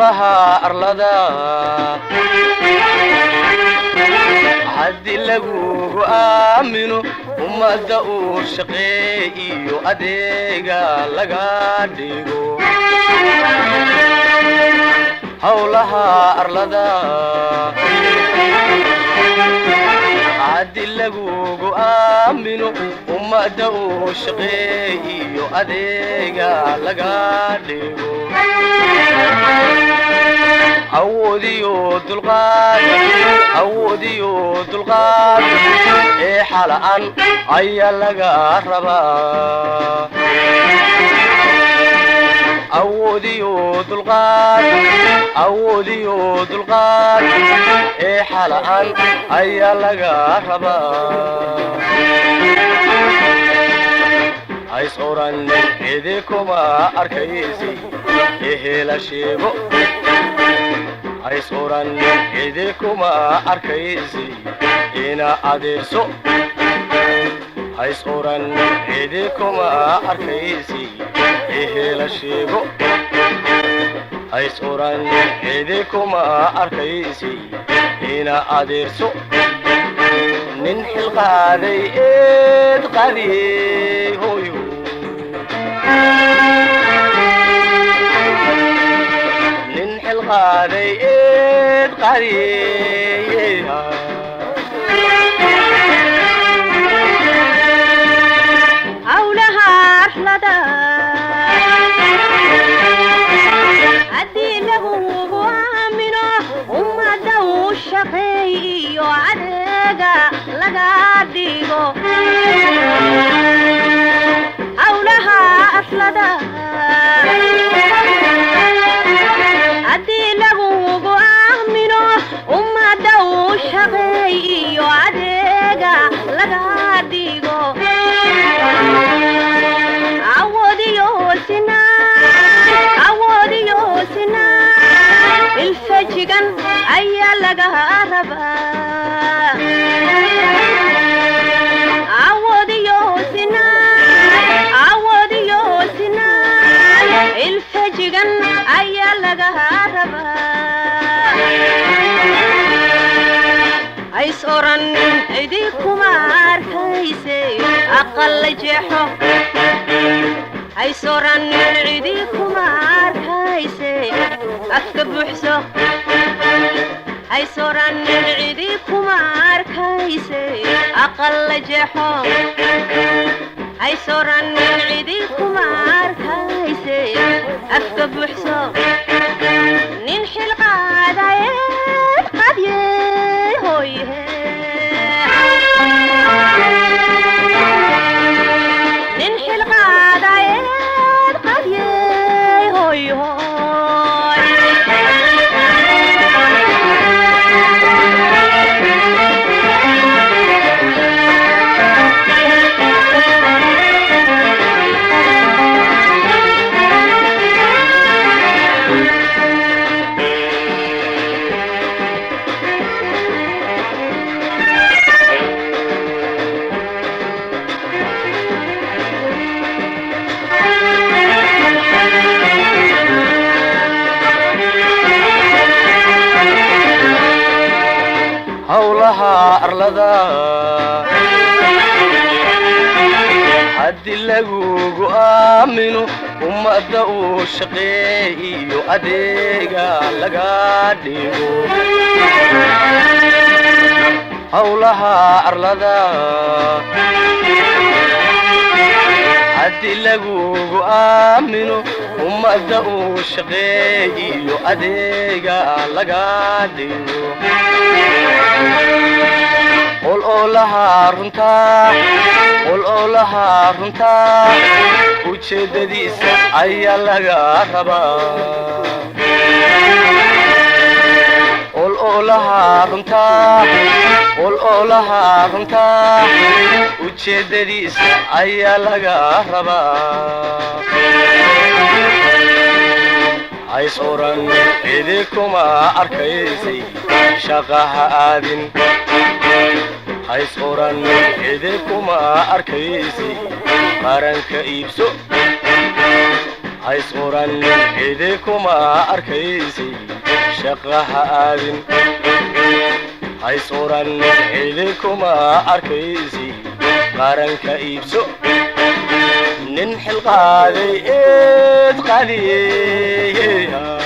Howlaha arlada, haddi lagugu aamino, ummadda uu shaqee iyo adeega laga dhigo. Howlaha arlada, haddi lagugu aamino, ummadda uu shaqee iyo adeega laga dhigo. Awoodiyo dulqaad, awoodiyo dulqaad, ee xala'an ayaa laga rabaa. Awoodiyo dulqaad, awoodiyo dulqaad, ee xala'an ayaa laga rabaa. Hays oran cidi kuma arkaysi, ehela sheego. Hays oran cidi kuma arkaysi, ina adeerso. Hays oran cidi kuma arkaysi, ehela sheego. Hays oran cidi kuma arkaysi, ina adeerso. Nin xilqaaday eed qadiyey hooyo, nin xilqaaday eed qadiyey. Howlaha arlada, haddii lagugu aamino, ummadda uu shaqeey iyo adeega laga dhigo. Howlaha arlada, haddii lagugu aamino, ummadda uu shaqeey iyo adeega laga dhigo. Awoodiyo sinaan, awoodiyo sinaan, ilfajigan ayaa laga rabaa. Awoodiyo sinaan, awoodiyo sinaan, ilfajigan ayaa laga rabaa. Hays oran cidi kuma arkayse, aqal jeexo. Hays oran cidi kuma arkayse, afka buuxso. Hays oran cidi kuma arkayse, aqal jeexo. Hays oran cidi kuma arkayse, afka buuxso. Nin xilqaadayeed qadyey hooye, nin xilqaadayeed qadyey hooy hooy. Howlaha arlada, haddi lagugu aamino, ummadda uu shaqee iyo adeega laga dhigo. Howlaha arlada, haddi lagugu aamino, ummadda uu shaqee iyo adeega laga dhigo. Qol oolaha runtaa, qol oolaha runtaa, ujeeddadiisa ayaa laga rabaa. Ol oolaha runtaa, ol oolaha runtaa, ujeeddadiisa ayaa laga rabaa. Hays oran cidi kuma arkaysay, shaqa ha aadin. Hays oran cidi kuma arkaysi, qaranka iibso. Hays oran cidi kuma arkaysay, shaqa ha aadin. Hays oran cidi kuma arkaysay, qaranka iibso. Nin xilqaaday eed qaadiye.